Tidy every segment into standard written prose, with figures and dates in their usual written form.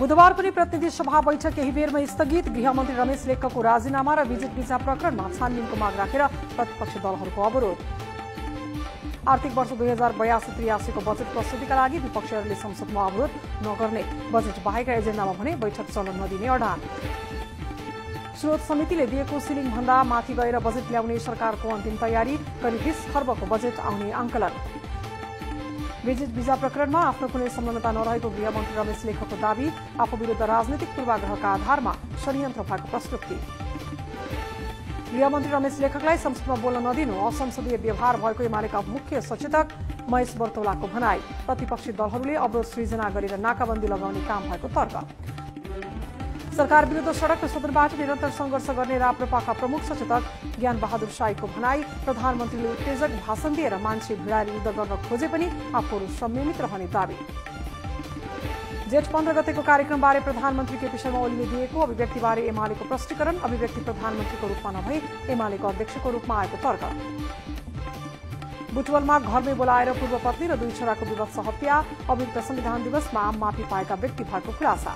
बुधबार पनि प्रतिनिधि सभा बैठक केही बेरमा स्थगित। गृहमन्त्री रमेश लेखकको राजीनामा र विजिट भिजा प्रकरणमा छानबिनको माग राखेर प्रतिपक्षी दलहरूको अवरोध। आर्थिक वर्ष 2082-83 को बजेट प्रस्तुतिका लागि विपक्षीहरूले संसदमा अवरोध नगर्ने, बजेट बाहेक एजेन्डामा भने बैठक चलन नदिने अडान। स्रोत समितिले दिएको सिलिङ भन्दा माथि गएर बजेट ल्याउने सरकारको अन्तिम तयारी, करिब 20 खर्बको बजेट आउने आंकलन। विजिट भिजा प्रकरणमा आफ्नो कुनै संलग्नता नरहेको गृहमन्त्री रमेश लेखकको दावी, आफू विरुद्ध राजनैतिक पूर्वाग्रहका आधारमा षड्यन्त्र भएको प्रस्तुति। गृहमन्त्री रमेश लेखकलाई संसदमा बोल्न नदिनु असंसदीय व्यवहार भएको एमालेका मुख्य सचेतक महेश बर्तौलाको भनाई। प्रतिपक्षी दलहरूले अवरोध सृजना गरेर नाकाबन्दी लगाउने काम भएको तर्क। सरकार विरुद्ध सड़क र सदनबाट निरन्तर संघर्ष गर्ने राप्रपाका प्रमुख सचेतक ज्ञान बहादुर शाहीको भनाई। प्रधानमन्त्रीले उत्तेजक भाषण दिएर मान्छे भिडाएर युद्ध गर्न खोजे पनि आफूहरू संयमित रहने दावी। जेठ 15 गतेको कार्यक्रमबारे प्रधानमन्त्री केपी शर्मा ओलीले दिएको अभिव्यक्तिबारे एमालेको प्रष्टीकरण। अभिव्यक्ति प्रधानमन्त्रीको रूपमा नभई एमालेको अध्यक्षको रूपमा आएको तर्क। बुटवलमा घरमै बोलाएर पूर्व पत्नी र 2 छोराको विवत्स हत्या। अभियुक्त संविधान दिवसमा आम माफी पाएका व्यक्ति भएको खुलासा।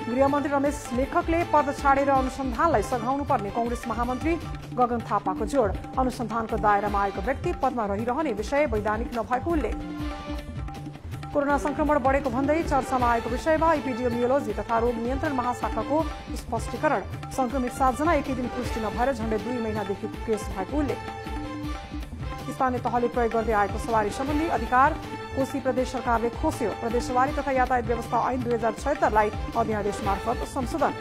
गृहमन्त्री रमेश लेखकले पद छाडेर अनुसन्धानलाई सघाउनु पर्ने कांग्रेस महामन्त्री गगन थापाको जोड। अनुसन्धानको दायरामा आएको व्यक्ति पदमा रहिरहने विषय वैधानिक नभएको उल्लेख। कोरोना संक्रमण बढेको भन्दै चर्चामा आएको विषयमा एपिडेमियोलोजी तथा रोग नियन्त्रण महाशाखाको स्पष्टीकरण। संक्रमित 7 जना एकै दिन पुष्टि नभएर झण्डै 2 महिनादेखि केस भएको उल्लेख। स्थानीय तहले प्रयोग गर्दै आएको सवारी सम्बन्धी अधिकार कोशी प्रदेश सरकारले खोस्यो। प्रदेश सवारी तथा यातायात व्यवस्था ऐन 2076 लाई अध्यादेश मार्फत संशोधन।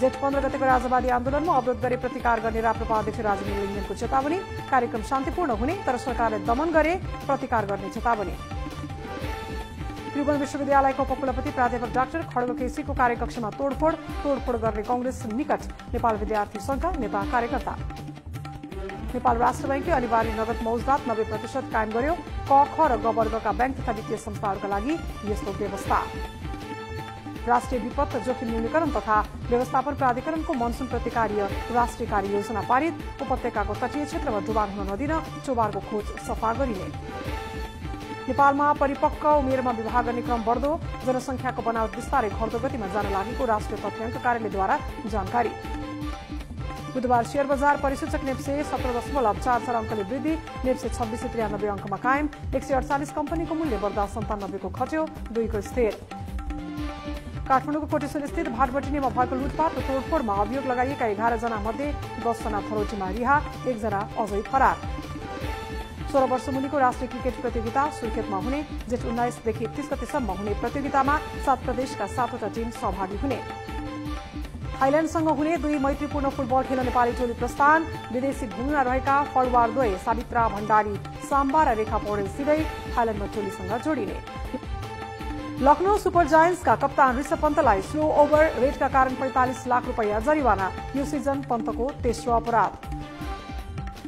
जेठ 15 गतेको राजावादी आन्दोलनमा अवरोध गरे प्रतिकार गर्ने राप्रपा अध्यक्ष राजेन्द्र लिङ्गेनको चेतावनी। कार्यक्रम शान्तिपूर्ण हुने तर सरकारले दमन गरे प्रतिकार गर्ने चेतावनी। त्रिभुवन विश्वविद्यालयको उपकुलपति प्राध्यापक डाक्टर खड्ग केसीको कार्यकक्षमा तोडफोड गर्ने कांग्रेस निकट। नेपाल विद्यार्थी संघ नेता कार्यकर्ता। नेपाल राष्ट्र बैंकले अनिवार्य नगद मौजदात 90% कायम गर्यो। क, ख र ग वर्गका बैंक तथा वित्तीय संस्थाहरूका लागि यस्तो व्यवस्था। राष्ट्रिय विपत्त जोखिम न्यूनीकरण तथा व्यवस्थापन प्राधिकरणको मनसुन प्रतिकार्य राष्ट्रिय कार्ययोजना पारित। उपत्यकाको तटीय क्षेत्रमा डुबान हुन नदिन चोबारको खोज सफा गरिने। नेपालमा परिपक्व उमेरमा विवाह गर्ने क्रम बढ्दो। जनसंख्याको बनावट विस्तारै घट्दो गतिमा जान लागेको राष्ट्रिय तथ्याङ्क कार्यालयद्वारा जानकारी। बुधबार शेयर बजार परिसूचक नेप्से 17.44 अंकले वृद्धि। नेप्से 2693 अंकमा कायम। 148 कम्पनीको मूल्य बढ्दा 97 को घट्यो, 2 को स्थिर। काठमाडौँको कोटेश्वर स्थित भाटबटिनीमा भएको लुटपाट र तोडफोडमा अभियोग लगाइएका 11 जना मध्ये 10 जना थरोटीमा रिहा, 1 जना अझै फरार। 16 वर्ष मुनिको राष्ट्रिय क्रिकेट प्रतियोगिता सुर्खेतमा हुने। जेठ 19 देखि 31 गतेसम्म हुने प्रतियोगितामा 7 प्रदेशका 7वटा टिम सहभागी हुने। थाइल्याण्डसँग हुने 2 मैत्रीपूर्ण फुटबल खेल्न नेपाली टोली प्रस्थान। विदेशी भूमिमा रहेका फलवारद्वय सावित्रा भण्डारी साम्बा र रेखा पौडेल सिधै थाइल्याण्डमा टोलीसँग जोडिने। लखनऊ सुपर जायन्ट्सका कप्तान ऋषभ पन्तलाई स्लो ओभर रेटका कारण 45 लाख रुपैयाँ जरिवाना। यो सिजन पन्तको तेस्रो अपराध।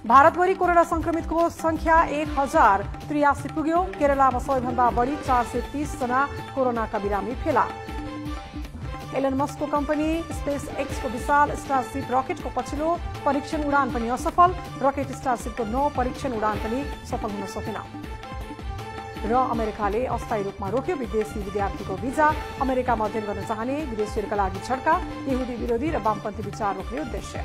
भारतभरि कोरोना संक्रमितको संख्या 1083 पुग्यो। केरलामा सबैभन्दा बढी 430 जना कोरोनाका बिरामी फेला। एलन मस्कको कम्पनी स्पेस एक्सको विशाल स्टारशिप रकेटको पछिल्लो परीक्षण उडान पनि असफल। रकेट स्टारशिपको 9 परीक्षण उडान पनि सफल हुन सकेन। र अमेरिकाले अस्थायी रूपमा रोक्यो विदेशी विद्यार्थीको भिजा। अमेरिकामा अध्ययन गर्न चाहने विदेशीहरूका लागि झट्का। यहुदी विरोधी र वामपन्थी विचार रोक्ने उद्देश्य।